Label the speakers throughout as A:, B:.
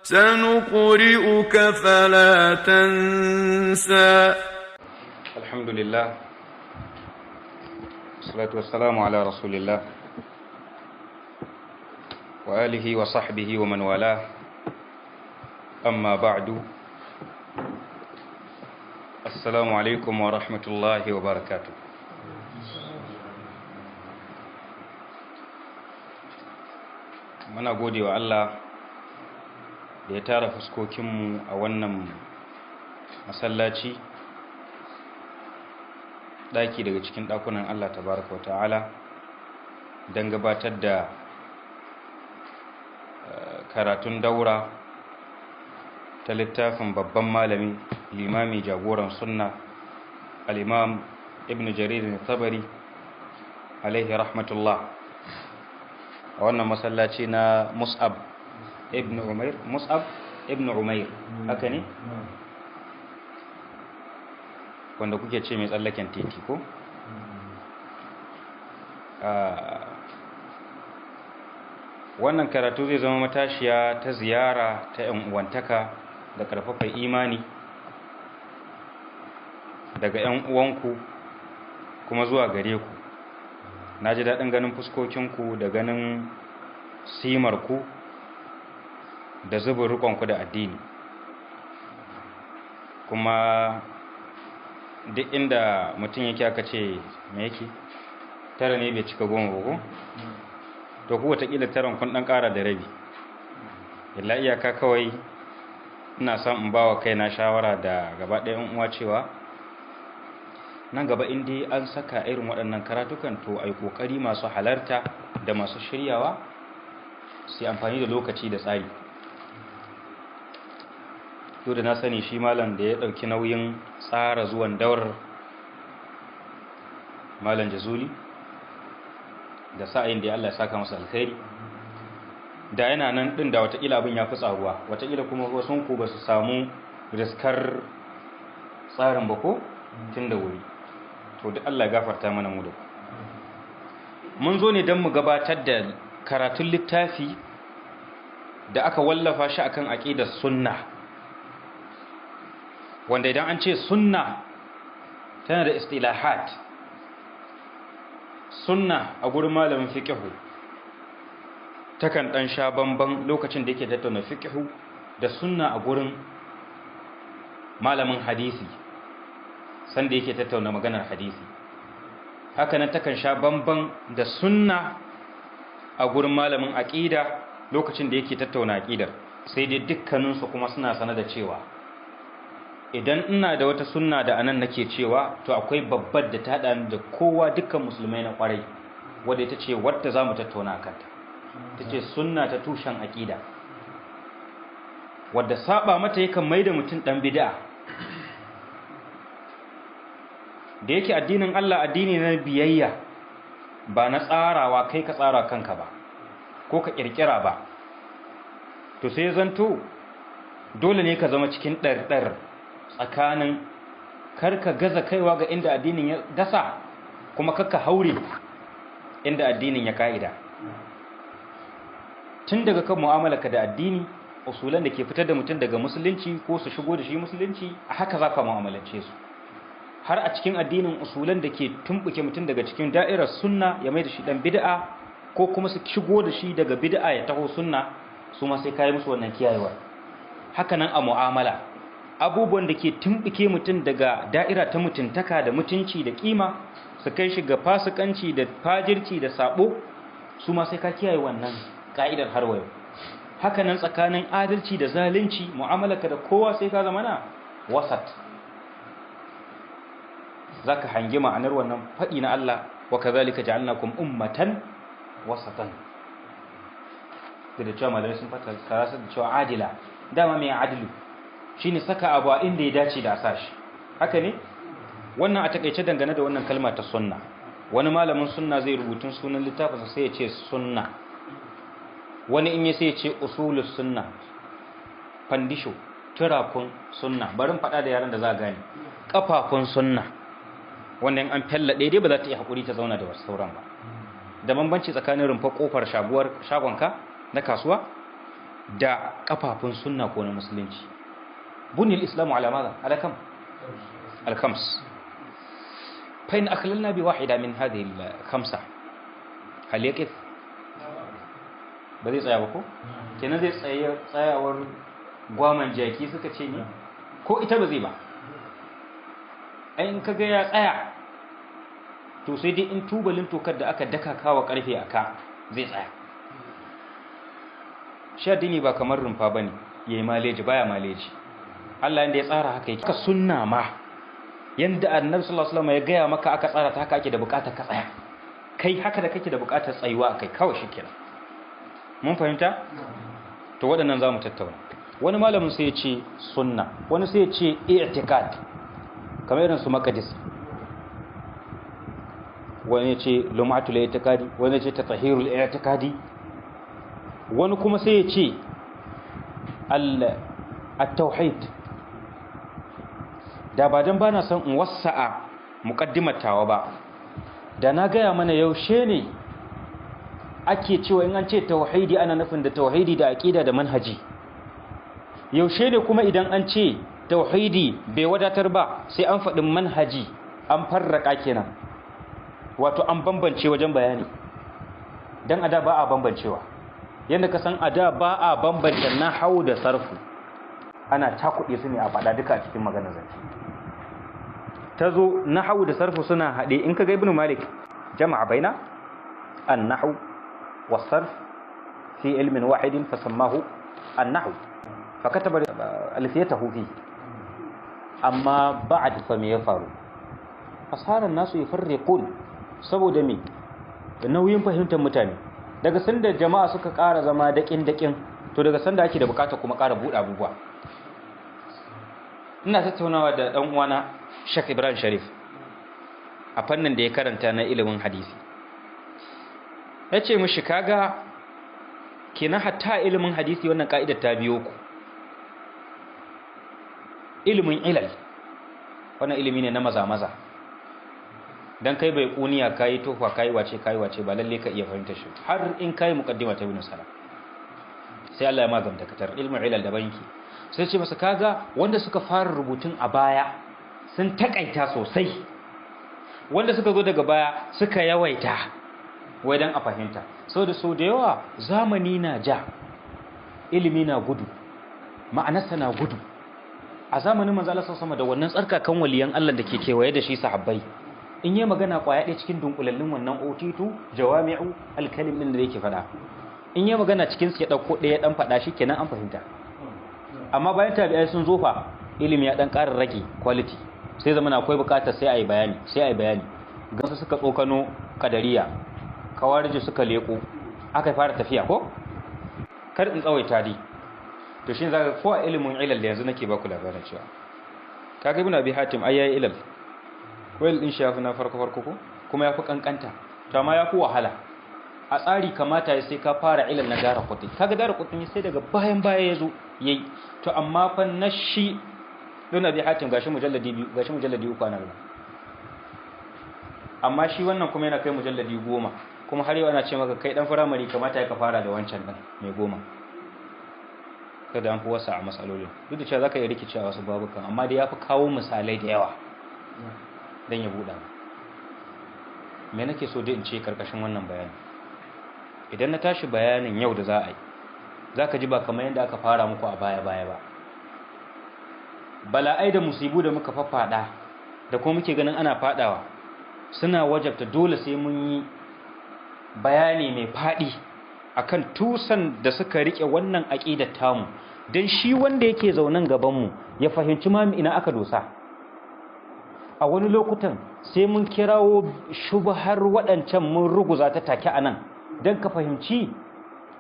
A: سنقرئك فلا تنسى.
B: الحمد لله، والصلاة والسلام على رسول الله وآله وصحبه ومن والاه، أما بعد، السلام عليكم ورحمة الله وبركاته. Muna gode wa Allah da ya tara fuskokinmu a wannan masallaci, ɗaki daga cikin ɗakunan Allah tabaraka wa ta'ala, don gabatar da karatun daura ta littafin babban malami, limami, jagoran sunna, al-Imam Ibn Jarir Tabari alaihi rahmatullah, a wannan masallaci na Mus'ab ibn Umair. Mus'ab ibn Umair, haka ne, wanda kuke ce mai tsallaken titi ko? Wannan karatu zai zama matashiya ta ziyara ta 'yan uwantaka da karfafa imani daga 'yan uwanku kuma zuwa gare ku. Na ji daɗin ganin fuskokinku da ganin simarku da zubin rikonku da addini. Kuma duk inda mutum yake aka ce me yake tara ne bai cika 10 ba ko? To ku watakila taran kun ɗan ƙara da rabi. Illa iyaka kawai ina son in ba wa kaina shawara da gaba ɗaya 'yan uwa cewa nan gaba in dai an saka irin waɗannan karatukan, to ai kokari masu halarta da masu shiryawa su amfani da lokaci da tsari. To da na sani shi malam da ya ɗauki nauyin tsara zuwan daurar, Malam Jazuli, da sa'ayin da Allah ya saka masa alkhairi, da yana nan ɗin da watakila abin ya fi tsaruwa, watakila kuma wasu ku ba su samu riskar tsarin ba ko tun da wuri. To duk Allah ya gafarta mana mu da ku. Mun zo ne don mu gabatar da karatun littafi da aka wallafa shi akan aqidar sunna, wanda idan an ce sunna tana da istilahat. Sunna a gurin malamin fiqhu takan dan sha bamban lokacin da yake tattauna fiqhu da sunna a gurin malamin hadisi sanda yake tattauna maganar hadisi. Haka nan takan sha bamban da sunna a gurin malamin aqida lokacin da yake tattauna aqidar. Sai dai dukkaninsu kuma suna sanar da cewa idan ina da wata sunna da anan nake cewa, to akwai babbar da ta haɗa da kowa, dukkan musulmai na kwarai, wadda ita ce wadda za mu tattauna kanta. Ta ce sunna ta tushen aƙida, wadda saba mata yakan mai da mutum ɗan bid'a. Da yake addinin Allah addini na biyayya, ba na tsarawa kai ka tsara kanka ba ko ka ƙirƙira ba, to sai zanto dole ne ka zama cikin ɗarɗar tsakanin kar ka gaza kaiwa ga inda addinin ya dasa, kuma kakka haure inda addinin ya ka'ida. Tun daga kan mu'amalarka da addini, usulan da ke fitar da mutum daga musulunci ko su shigo da shi musulunci, a haka za ka mu'amalance su. Har a cikin addinin, usulan da ke tumbuke mutum daga cikin da'irar sunna ya mai da shi dan bid'a, ko kuma su shigo da shi daga bid'a ya taho sunna, su ma sai kayi musu wannan kiyayewar. Haka nan a mu'amala, abubuwan da ke tumbuke mutum daga da'ira ta mutuntaka da mutunci da kima su kai shi ga fasikanci da fajirci da sabo, su ma sai ka kiyaye wannan ka'idar har wayo. Haka nan tsakanin adalci da zalunci, mu'amalarka da kowa sai ka zama na wasat. Zaka hangi ma'anar wannan faɗi na Allah, wa kazalika ja'alnakum ummatan wasatan. Da cewa malamai sun fata sarasa da cewa adila, dama mai adilu shine saka abu a inda ya dace da sashi. Haka ne wannan a takeice dangane da wannan kalma ta sunna. Wani malamin sunna zai rubutun sunan littafinsa sai ya ce sunna, wani in ya sai ya ce usulus sunna, fandisho, turakun sunna, barin faɗa da yaran da za a gane, kafafun sunna. Wannan an fella daidai ba za ta iya hakuri ta zauna da wasu sauran ba. Da bambanci tsakanin rumfa kofar shagonka na kasuwa da kafafun sunna ko na musulunci. Bunil islamu ala madha? Ala kam? Al khams. Fa in akhlalna bi wahida min hadhihi al khamsa hal yaqif? Ba zai tsaya ba ko? Kenan zai tsayawar gwaman jaki suka ce ne ko ita ba zai ba. Ai in kaga ya tsaya to sai dai in tubalin tokar da aka daka kawa karfe aka zai tsaya. Shi addini ba kamar rumfa bane, yayi maleji baya maleji. Allah inda ya tsara haka yake. Ka sunna ma yanda Annabi sallallahu alaihi wasallam ya gaya maka aka tsara ta haka ake da bukatar ka tsaya. Kai haka da kake da bukatar tsayuwa akai kawai shikenan. Mun fahimta? To waɗannan zamu tattauna. Wani malamin sai ya ce sunna, wani sai ya ce i'tiqad, kamar irin su Maqdisi. Wani ya ce lumatul i'tiqadi, wani ya ce tatahirul i'tiqadi, wani kuma sai ya ce al-tauhid. Da ba dan bana son in wasa'a muqaddimatawa ba, da na gaya mana yaushe ne ake cewa in an ce tauhidi ana nufin da tauhidi da aqida da manhaji. Yaushe ne kuma idan an ce tauhidi bai wadatar ba sai an faɗin manhaji, an farraka kenan, wato an bambance wajen bayani. Dan ada ba a bambancewa, yanda ka san ada ba a bambance nahwu da sarfu, ana takuɗe su ne a faɗa duka a cikin maganar zance. Tazo nahwu da sarfu suna haɗe. In ka ga Ibn Malik jama'a baina an-nahwu was-sarf fi ilmin wahidin fasammahu an-nahwu fakataba alfiyatahu fi. Amma ba'd fa me ya faru? Asaran nasu yafarriqun, saboda me? Nauyin fahimtar mutane. Daga sanda jama'a suka ƙara zama daƙin daƙin, to daga sanda ake da bukata kuma ƙara buɗe abubuwa. Ina tattaunawa da ɗan uwana Sheikh Ibrahim Sharif a fannin da ya karanta na ilimin hadisi. Yace mishi kaga kenan hatta ilimin hadisi wannan ka'idar ta biyo ku. Ilimin ilal wannan ilimi ne na maza-maza, dan kai bai kuniya kai tofa kai wace kai wace ba lalle ka iya fahimtar shi har in kai muqaddima ta Ibn Salah, sai Allah ya magamta katar ilmin ilal da banki. Sai ce masa kaga wanda suka fara rubutun a baya sun takaita sosai, wanda suka zo daga baya suka yawaita wai dan a fahimta. Saboda so da yawa zamani na ja, ilimi na gudu, ma'anarsa na gudu. A zamanin manzo Allah sallallahu alaihi wasallam da wannan tsarkakan waliyan Allah da ke kewaye da shi sahabbai, in yi magana kwaya ɗaya cikin dunkulallin wannan otitu jawami'u alkalim din da yake faɗa, in yi magana cikin su ya ɗauko ɗaya ɗan faɗa shi kenan an fahimta. Amma bayan tabi'ai sun zofa ilimi ya ɗan ƙara rage quality, sai zamana akwai buƙatar sai a yi bayani, sai a yi bayani. Gansu suka tsokano kadariya, kawariji suka leko, aka fara tafiya ko? Kar in tsawaita dai. To shi zaka ko a ilimin ilal da yanzu nake baku labarin cewa kaga Ibn Abi Hatim ai yayi ilal, wayl din shi yafi na farko farko ko kuma yafi kankanta, to amma yafi wahala a tsari. Kamata sai ka fara ilal na Dara Qutni, kaga Dara Qutni sai daga bayan baya yazo yayi. To amma fa na shi Ibn Abi Hatim gashi mujalladi 2, gashi mujalladi 3 ana rubuta, amma shi wannan kuma yana kai mujalladi 10, kuma har yau ana ce maka kai dan firamare kamata ya ka fara da wancan din mai 10, kada an fi wasa a matsalolin. Duk da cewa zaka iya rikicewa wasu babukan, amma dai yafi kawo misalai da yawa dan ya buɗa. Me nake so dai in ce karkashin wannan bayani, idan na tashi bayanin yau da za a yi, zaka ji ba kamar yadda aka fara muku a baya baya ba. Bala'ai da musibu da muka faffada da kuma muke ganin ana fadawa suna wajabta dole sai mun yi bayani mai fadi akan tusan da suka rike wannan aqidar tamu, dan shi wanda yake zaunan gaban mu ya fahimci ma ina aka dosa. A wani lokutan sai mun kirawo shubhar waɗancan mun ruguza ta take anan dan ka fahimci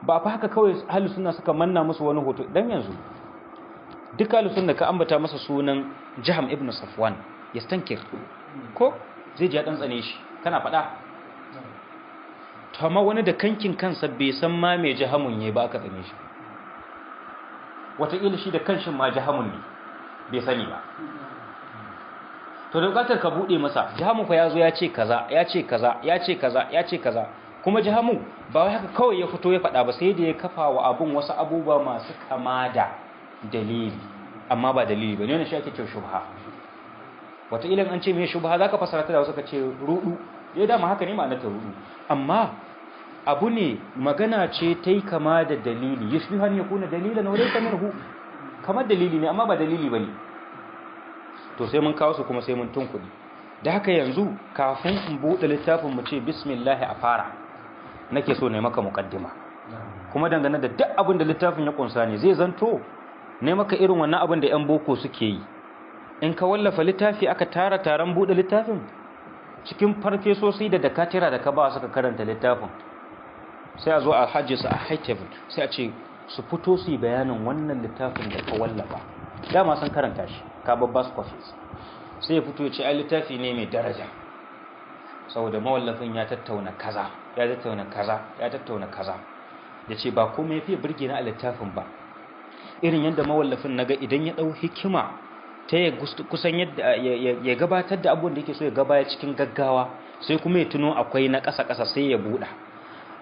B: ba fa haka kawai ahlus sunna suka manna musu wani hoto. Dan yanzu duk ahlus sunna ka ambata masa sunan Jaham ibn Safwan yastankir ko zai ji ya dan tsane shi kana faɗa. To amma wani da kankin kansa bai san ma me jahamun yayi ba aka tsane shi. Wataƙila shi da kanshin ma jahamun ne bai sani ba. To da bukatar ka bude masa jahamun fa yazo ya ce kaza, ya ce kaza, ya ce kaza, ya ce kaza. Kuma Jahamu ba wai haka kawai ya fito ya faɗa ba, sai da ya kafa wa abun wasu abubuwa masu kama da dalili, amma ba dalili ba ne. Wannan shi ake cewa shubha. Wataƙila an ce me shubha zaka fasara ta da wasu ka ce rudu, ya dama haka ne ma'anar ta rudu, amma abu ne magana ce ta yi kama da dalili, yushbihu an yakuna dalilan wa laysa minhu, kamar dalili ne amma ba dalili bane. To sai mun kawo su kuma sai mun tunkuɗi. Da haka yanzu kafin in buɗe littafin mu ce bismillah a fara, nake so ne maka muqaddima kuma dangane da duk abin da littafin ya kunsa ne zai zanto ne maka irin wannan abin da yan boko suke yi. In ka wallafa littafi aka tara taron buɗe littafin, cikin farfesosi da dakatira da ka ba suka karanta littafin, sai a zo a hajji su a high table, sai a ce su fito su yi bayanin wannan littafin da ka wallafa. Dama sun karanta shi, ka babba su kwafis. Sai ya fito ya ce ai littafi ne mai daraja, saboda mawallafin ya tattauna kaza, ya tattauna kaza, ya tattauna kaza. Ya ce ba komai ya fiye burge na a littafin ba irin yadda mawallafin naga idan ya ɗau hikima ta ya kusan yadda ya gabatar da abubuwan da yake so ya gabaya cikin gaggawa, sai kuma ya tuno akwai na ƙasa-ƙasa sai ya buɗa.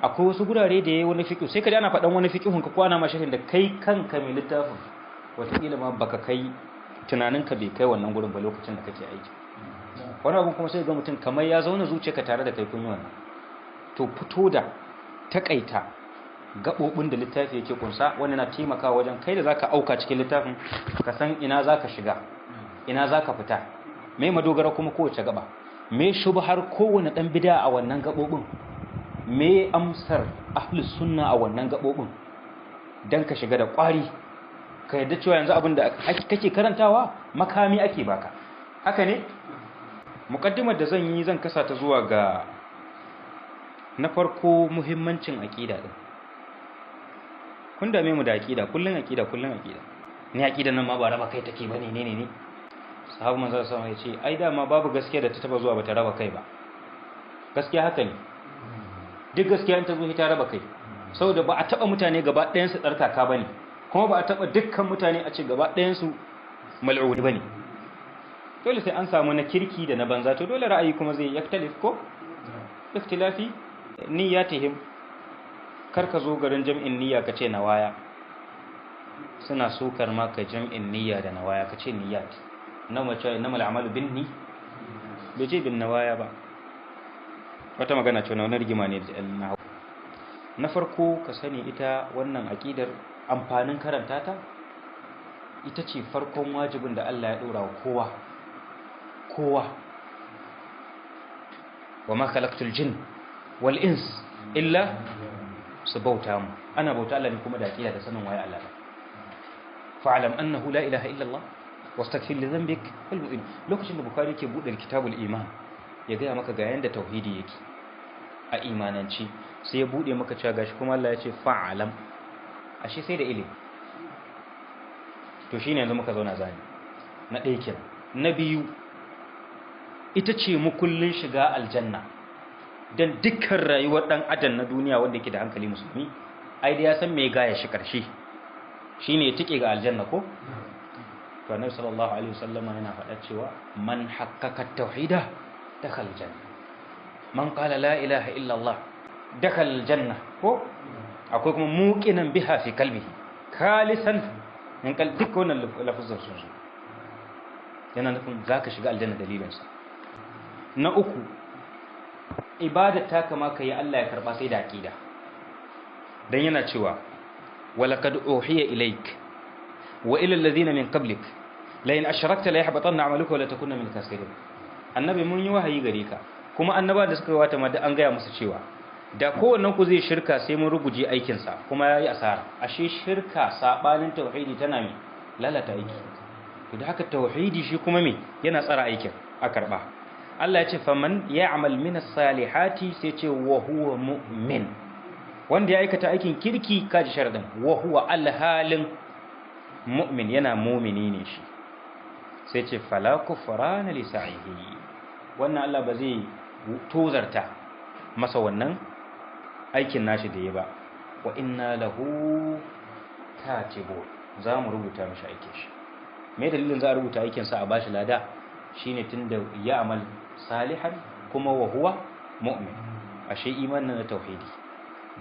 B: Akwai wasu gurare da ya yi wani fiƙi, sai ka ji ana faɗan wani fiƙihun ka kwana mashirin da kai kanka mai littafin wataƙila ma baka kai tunaninka bai kai wannan gurin ba lokacin da kake aiki. Wani abun kuma sai ga mutum kamar ya zauna zuciyarka tare da kai kun yi wannan. To fito da takaita gaɓoɓin da littafi yake kunsa, wani na taimakawa wajen kai da zaka auka cikin littafin ka san ina zaka shiga, ina zaka fita, me madogara kuma kowace gaba, me shubhar kowane dan bid'a a wannan gaɓoɓin, me amsar ahlus sunna a wannan gaɓoɓin, dan ka shiga da ƙwari, ka yadda cewa yanzu abin da kake karantawa makami ake baka. Haka ne muqaddimar da zan yi, zan kasa ta zuwa ga na farko muhimmancin aqida din. Kun dame mu da aqida, kullun aqida, kullun aqida. Ni aqida nan ma ba raba kai take bane, ne ne ne. Sahabu manzo sallallahu alaihi wasallam ya ce ai dama babu gaskiya da ta taba zuwa bata raba kai ba. Gaskiya haka ne. Duk gaskiya in ta zo ta raba kai. Saboda ba a taba mutane gaba ɗayan su tsarkaka bane, kuma ba a taba dukkan mutane a ce gaba ɗayan su mal'uni bane. Dole sai an samu na kirki da na banza, to dole ra'ayi kuma zai yaktalif ko? Ikhtilafi niyyatihim. Kar ka zo garin jam'in niyya ka ce nawaya. Suna sukar maka jam'in niyya da nawaya, ka ce niyyat. Na mace innamal a'malu binni, bai ce bin nawaya ba. Wata magana ce wani rigima ne da na. Na farko ka sani ita wannan aqidar amfanin karanta ta ita ce farkon wajibin da Allah ya dora wa kowa. Kowa. Wa ma khalaqtul jin wal ins illa su bauta mu. Ana bauta Allah ne kuma da aqida da sanin waye Allah. Fa'lam annahu la ilaha illa Allah wastaghfir li dhanbik wal mu'min. Lokacin da Bukhari yake bude kitabul iman ya ga maka ga yanda tauhidi yake a imananci, sai ya bude maka cewa gashi kuma Allah ya ce fa'alam, ashe sai da ilimi. To shine yanzu muka zauna zani na ɗaya kenan. Na biyu ita ce mukullin shiga aljanna. Dan dukkan rayuwar dan adam na duniya wanda yake da hankali musulmi ai da ya san me gaya shi karshe shine ya tike ga aljanna ko. To Annabi sallallahu alaihi wasallam yana faɗa cewa man haqqaqa tauhida dakhala aljanna, man qala la ilaha illa Allah dakhala aljanna ko. Akwai kuma muqinan biha fi qalbihi khalisan min qalbi, duk wannan lafazin sun zo yana nufin zaka shiga aljanna dalilin sa. Na uku, ibada ta kama ka yi Allah ya karba sai da aqida. Dan yana cewa walaqad uhiya ilaik wa ila alladhina min qablik la in ashrakta la yahbatanna 'amaluka wa la takunna min al-khasirin. Annabi mun yi wahayi gare ka, kuma annaba da suka wata ma da an gaya musu cewa da kowannen ku zai shirka sai mun ruguje aikin sa kuma yayi asara. Ashe shirka sabanin tauhidi tana me lalata aiki. To da haka tauhidi shi kuma me yana tsara aikin a karba. Allah ya ce faman ya'mal min as-salihati sai ce wa huwa mu'min, wanda ya aikata aikin kirki kaji sharadin wa huwa alhalin mu'min, yana mu'mini ne shi. Sai ce fala kufrana li sa'ihi, wannan Allah ba zai tozarta masa wannan aikin nashi da ya ba. Wa inna lahu katibun, za mu rubuta mishi aikin shi. Me dalilin za a rubuta aikin sa a bashi lada? Shine tunda ya amal salihan kuma wa huwa mu'min. Ashe imanin na tauhidi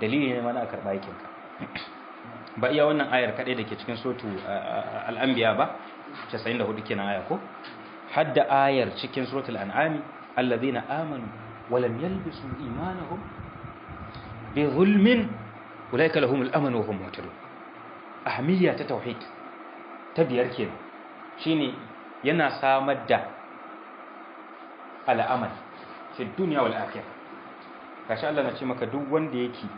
B: dalili ne mana a karɓa aikinka. Ba iya wannan ayar kaɗai da ke cikin sotu al'anbiya ba, 94 kenan aya ko, hadda ayar cikin suratul an'ami, allazina amanu wa lam yalbisu imanahum bi zulmin ulaika lahumul amn wa hum muhtadun. Ahmiyya ta tauhid ta biyar kenan, shine yana samar da al'amal fi dunya wal akhirah. Kashi Allah na ce maka duk wanda yake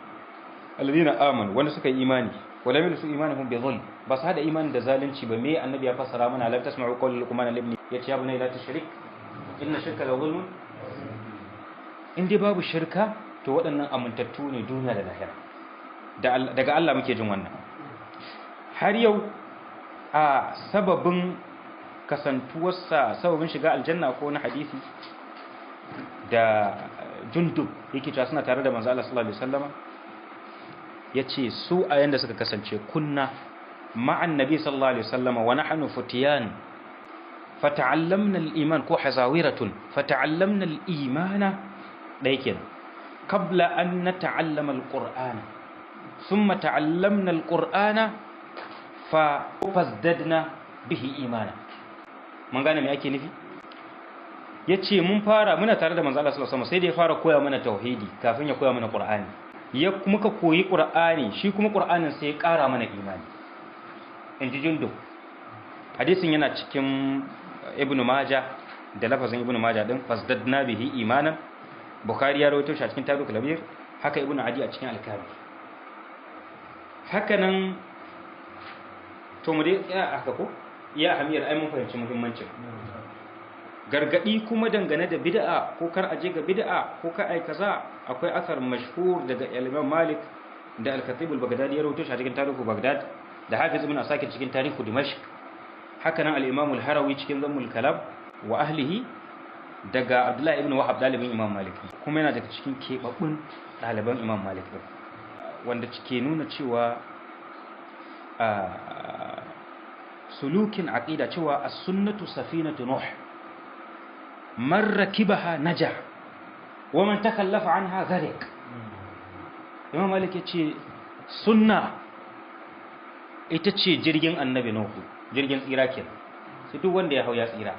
B: alladhina amanu, wanda suka yi imani, wala yalbisu imanuhum bi dhulm, ba su hada imani da zalunci ba. Me annabi ya fassara mana? La tasma'u qawla luqman ibni, yace ya bunayya la tushrik inna shirka la zulmun. In dai babu shirka to waɗannan amintattu ne duniya da lahira. Daga Allah muke jin wannan. Har yau a sababin kasantuwarsa sababin shiga aljanna ko na hadisi da Jundub yake cewa suna tare da manzo Allah sallallahu alaihi wasallama, yace su a yanda suka kasance kunna ma'an nabi sallallahu alaihi wasallama wa nahnu futiyan fata'allamna al-iman ko hazawiratun fata'allamna al-imana dai kenan qabla an nata'allama al-qur'ana thumma ta'allamna al-qur'ana fa fazdadna bihi imana. Mun gane me ake nufi? Yace mun fara muna tare da manzo Allah sallallahu alaihi wasallam sai da ya fara koya mana tauhidi kafin ya koya mana qur'ani. Ya muka koyi qur'ani, shi kuma qur'anin sai ya ƙara mana imani. Inji Jundub. Hadisin yana cikin Ibn Majah da lafazin Ibn Majah din fasdadna bihi imanan. Bukhari ya rawaito shi a cikin Tarikh al-Kabir, haka Ibn Adi a cikin Al-Kamil. Haka nan to mu dai tsaya haka ko? Ya hamiyar ai mun fahimci muhimmancin. Gargadi kuma dangane da bid'a ko kar aje ga bid'a ko ka ai kaza, akwai asar mashhur daga Imam Malik da Al-Khatib al-Baghdadi ya rawaito shi a cikin Tarikh Baghdad, da Hafiz ibn Asakir cikin Tarikh Dimashq, haka nan al-Imam al-Harawi cikin Zammul Kalam wa ahlihi daga Abdullah ibn Wahab dalibin Imam Malik, kuma yana daga cikin kebabbun daliban Imam Malik din, wanda ke nuna cewa sulukin aqida cewa as-sunnatu safinatu nuh man rakibaha naja wa man takallafa anha gharik. Imam Malik yace sunna ita ce jirgin annabi Nuhu, jirgin tsira kenan, sai duk wanda ya hau ya tsira,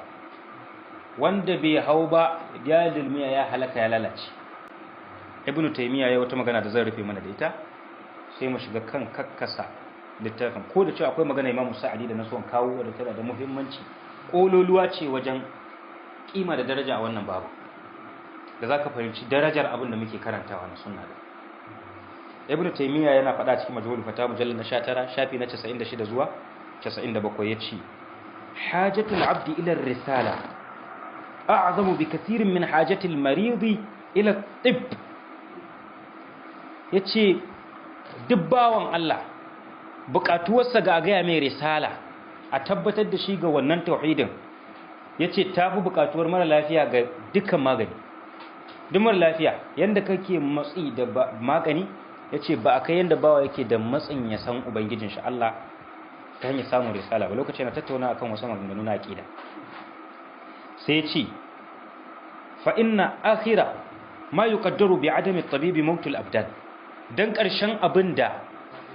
B: wanda bai hau ba ya dulmiya ya halaka ya lalace. Ibn Taymiyyah ya wata magana da zan rufe mana da ita sai mu shiga kan kakkasa littafin, ko da cewa akwai magana Imam Sa'adi da na son kawo wadda tana da muhimmanci, kololuwa ce wajen kima da daraja a wannan babu, da zaka fahimci darajar abin da muke karantawa na sunna da. Ibn Taymiyyah yana faɗa cikin Majmu'ul Fatawa mujallal na 19 shafi na 96 zuwa 97 yace hajatul abdi ila ar-risala a'zamu bi kathirin min hajatil maridi ila at-tibb. Yace duk bawan Allah bukatuwarsa ga gaya mai risala a tabbatar da shi ga wannan tauhidin, yace tafi bukatuwar mara lafiya ga dukkan magani. Duk mara lafiya yanda kake matsi da magani, yace ba akai yanda bawa yake da matsin ya san ubangijin shi Allah ta hanyar samun risala ba. Lokacin na tattauna akan wasu maganganu na aqida, sai yace fa inna akhira ma yuqaddaru bi adami at-tabibi mawt al-abdan. Dan karshen abinda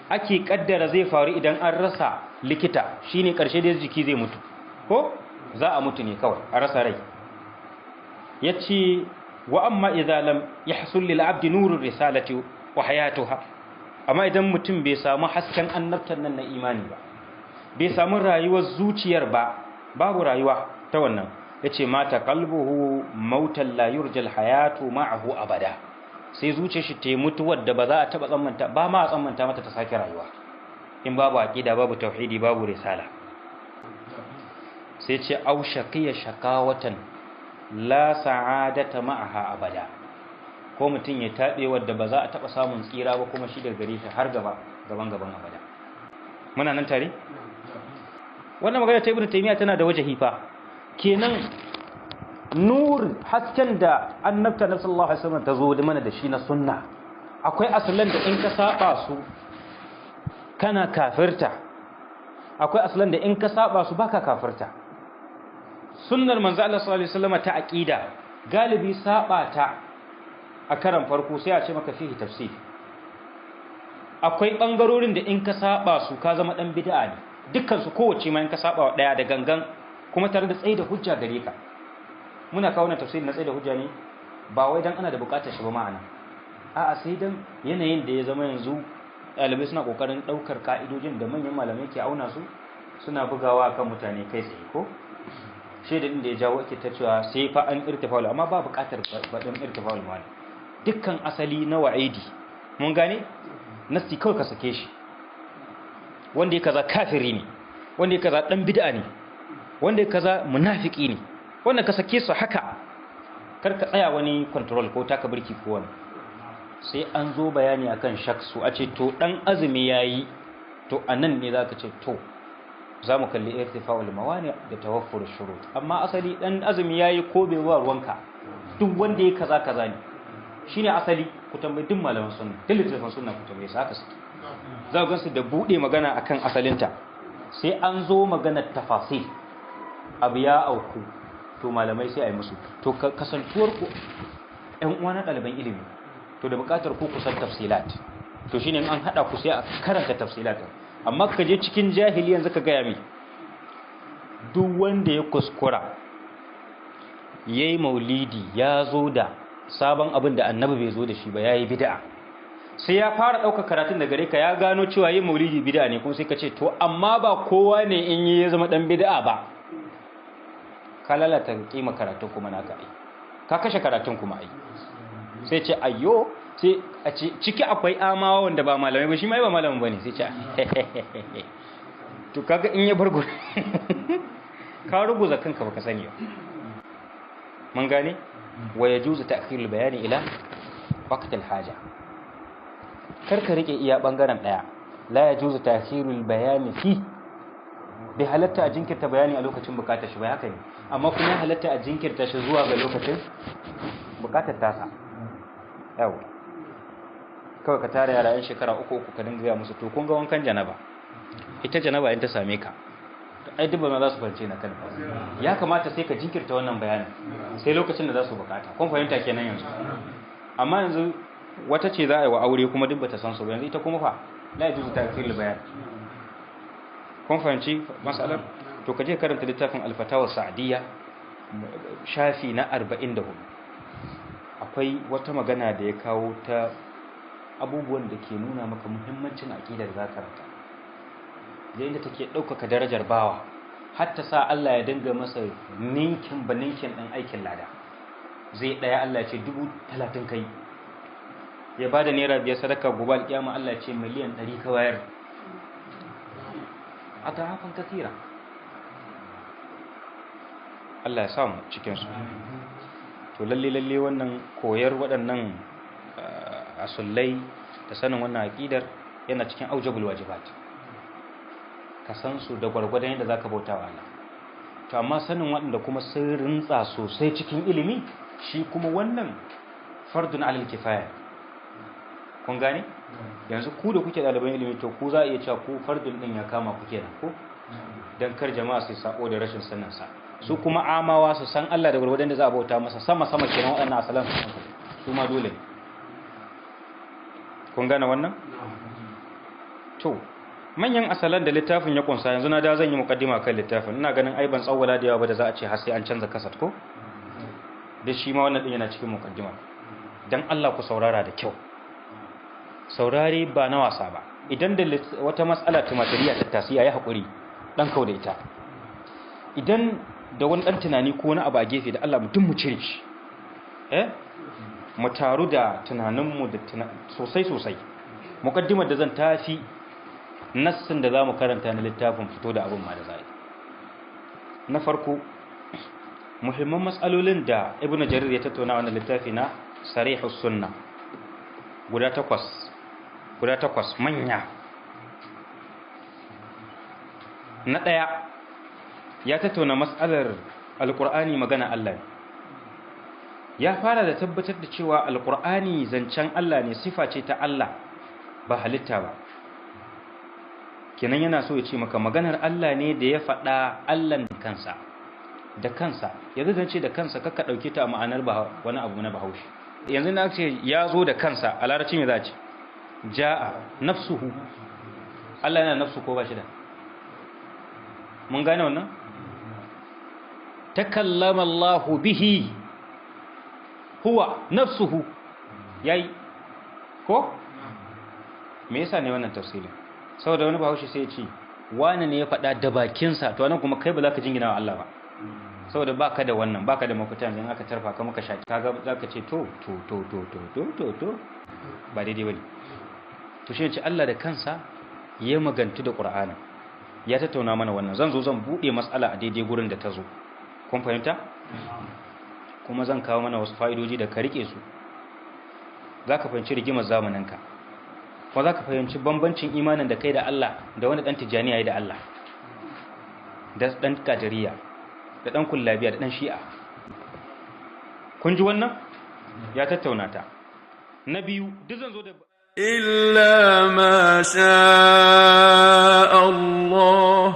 B: ake kaddara zai faru idan an rasa likita shine karshe da jiki zai mutu, ko za a mutu ne kawai a rasa rai. Yace wa amma idza lam yahsul lil abdi nurur risalati wa hayatuha, amma idan mutum bai samu hasken annabtan nan na imani ba, bai samu rayuwar zuciyar ba, babu rayuwa ta wannan, yace mata qalbuhu mautan la yurjal hayatu ma'ahu abada, sai zuciyar shi ta mutu wadda ba za a taba tsammanta ba, ma a tsammanta mata ta sake rayuwa in babu aqida, babu tauhidi, babu risala. Sai ce au shaqiya shaqawatan la sa'adata ma'aha abada, ko mutum ya tabe wadda ba za a taba samun tsira ba kuma shi daga gare shi har gaba gaban gaban abada. Muna nan tare? Wannan magana ta Ibn Taymiyyah tana da wajahi fa. Kenan nur hasken da annabta na sallallahu alaihi wasallam ta zo da mana da shi na sunna, akwai asalan da in ka saba su kana kafirta, akwai asalan da in ka saba su baka kafirta. Sunnar manzo Allah sallallahu alaihi wasallam ta aqida galibi saba ta a karan farko sai a ce maka fihi tafsir. Akwai bangarorin da in ka saba su ka zama dan bid'a ne, dukkan su kowace ma in ka saba wa daya da gangan kuma tare da tsayi da hujja gare ka. Muna kawo wannan tafsiri na tsayi da hujja ne ba wai dan ana da bukatar shi ba ma'ana, a'a sai dan yanayin da ya zama yanzu ɗalibai suna kokarin ɗaukar ka'idojin da manyan malamai ke auna su suna bugawa kan mutane kai tsaye ko shaidar da ya jawo ake ta cewa sai fa an irtifa'ul, amma ba bukatar baɗin irtifa'ul mali. Dukkan asali na wa'idi mun gane nasti kawai ka sake shi, wanda ya kaza kafiri ne, wanda ya kaza dan bid'a ne, wanda ya kaza munafiki ne, wannan ka sake su haka, kar ka tsaya wani control ko taka birki ko wani. Sai an zo bayani akan shaksu a ce to dan azumi yayi, to anan ne zaka ce to za mu kalli irtifa'ul mawani da tawaffur shurut. Amma asali dan azumi yayi ko bai ruwa ruwanka, duk wanda ya kaza kaza ne, shine asali. Ku tambayi duk malaman sunna, duk littafin sunna ku tambaye su haka suke, za ku gansu da bude magana akan asalinta. Sai an zo maganar tafasil, abu ya auku to malamai sai a yi musu. To kasantuwar ku ƴan uwa na ɗaliban ilimi, to da buƙatar ku kusan tafsilat, to shine in an hada ku sai a karanta tafsilat. Amma ka je cikin jahili yanzu ka gaya mi, duk wanda ya kuskura yayi maulidi ya zo da sabon abin da annabi bai zo da shi ba, yayi bid'a. Sai ya fara ɗaukar karatun da gare ka, ya gano cewa yin maulidi bid'a ne, kuma sai ka ce to amma ba kowa ne in yi ya zama dan bid'a ba. Ka lalata kima karatun kuma naka ai, ka kashe karatun kuma ai. Sai ce ayyo, sai a ce ciki akwai amawa wanda ba malamai ba, shi ma ba malamin bane, sai ce to kaga in ya bargo ka ruguza kanka baka sani ba. Mun gane wa yajuzu ta'khirul bayani ila waqt al-haja. Kar ka rike iya bangaren daya. La yajuzu ta'khirul bayani fi, bai halatta a jinkirta bayani a lokacin bukatar shi bai, haka ne, amma kuma ya halatta a jinkirta shi zuwa ga lokacin bukatar tasa. Yawa kawai ka tara yara yan shekara uku uku ka dinga gaya musu to kun ga wankan janaba, ita janaba in ta same ka ai duk ba za su fahimce na kan ya kamata sai ka jinkirta wannan bayanin sai lokacin da za su bukata. Kun fahimta kenan yanzu. Amma yanzu wata ce za a yi wa aure kuma duk bata san su ba, yanzu ita kuma fa la yajuzu ta'khirul bayan. Kun fahimci masalar? To ka je karanta littafin al-fatawa sa'diyya shafi na 44, akwai wata magana da ya kawo ta abubuwan da ke nuna maka muhimmancin aqidar zakarata, da inda take ɗaukaka darajar bawa har ta sa Allah ya dinga masa ninkin ba ninkin ɗin aikin lada. Zai ɗaya Allah ya ce 30,000 kai, ya ba da naira 5 sadaka, gobe alƙiyama Allah ya ce 100 miliyan ka bayar, a tarafan kasira. Allah ya samu cikinsu. To lalle lalle wannan koyar waɗannan asullai da sanin wannan aƙidar yana cikin aujabul wajibat, ka san su da gwargwadon yadda zaka bauta wa Allah. To amma sanin waɗanda kuma sun rintsa sosai cikin ilimi, shi kuma wannan fardun alal kifaya. Kun gane? Yanzu ku da kuke ɗaliban ilimi, to ku za a iya cewa ku fardun ɗin ya kama ku kenan ko? Dan kar jama'a su sako da rashin sanin sa. Su kuma amawa su san Allah da gwargwadon da za a bauta masa sama sama kenan, waɗannan asalan su ma dole ne. Kun gane wannan? To manyan asalan da littafin ya kunsa, yanzu na da zan yi mukaddima kan littafin. Ina ganin ai ban tsawwala da yawa ba da za a ce har sai an canza kasat ko? Da shi ma wannan din yana cikin mukaddima. Dan Allah ku saurara da kyau. Saurare ba na wasa ba. Idan da wata matsala tumatiriya ta tasiya ya hakuri dan kau da ita. Idan da wani dan tunani ko wani abu a gefe, da Allah mutum mu cire shi. Mu taru da tunaninmu da sosai sosai. Mukaddimar da zan tafi nassin da za mu karanta na littafin fito da abin ma da zai. Na farko, muhimman matsalolin da Ibn Jarir ya tattauna wannan littafi na Sarihus Sunna guda takwas manya. Na ɗaya, ya tattauna matsalar Alƙur'ani magana Allah ne. Ya fara da tabbatar da cewa Alƙur'ani zancen Allah ne, sifa ce ta Allah ba halitta ba. Kenan yana so ya ce maka maganar Allah ne da ya faɗa Allahn kansa da kansa. Yanzu zan ce da kansa, kakka ɗauke ta a ma'anar ba wani abu na Bahaushe. Yanzu na ce ya zo da kansa, a larabci me za a ce? Ja'a nafsuhu. Allah yana nafsu ko ba shi da? Mun gane wannan? Takallama Allahu bihi huwa nafsuhu, yayi ko? Me yasa ne wannan tafsirin? Saboda wani bahaushe sai ya ce wani ne ya faɗa da bakinsa, to nan kuma kai ba za ka jingina wa Allah ba, saboda baka da wannan, baka da mafita. Yanzu aka tarfa ka maka shaki, kaga za ka ce to to to to to to to to ba daidai bane. To shi ne ce Allah da kansa ya magantu da Qur'ani, ya tattauna mana wannan. Zan zo zan bude mas'ala a daidai gurin da ta zo, kun fahimta? Kuma zan kawo mana wasu fa'idoji da ka rike su, za ka fahimci rigimar zamaninka, kuma za ka fahimci bambancin imanin da kai da Allah da wani ɗan tijjaniya da Allah, da ɗan kadiriya, da ɗan kullabiya, da ɗan shi'a. Kun ji wannan? Ya tattauna ta. Na biyu, duk zan zo da
A: إلا ما شاء الله.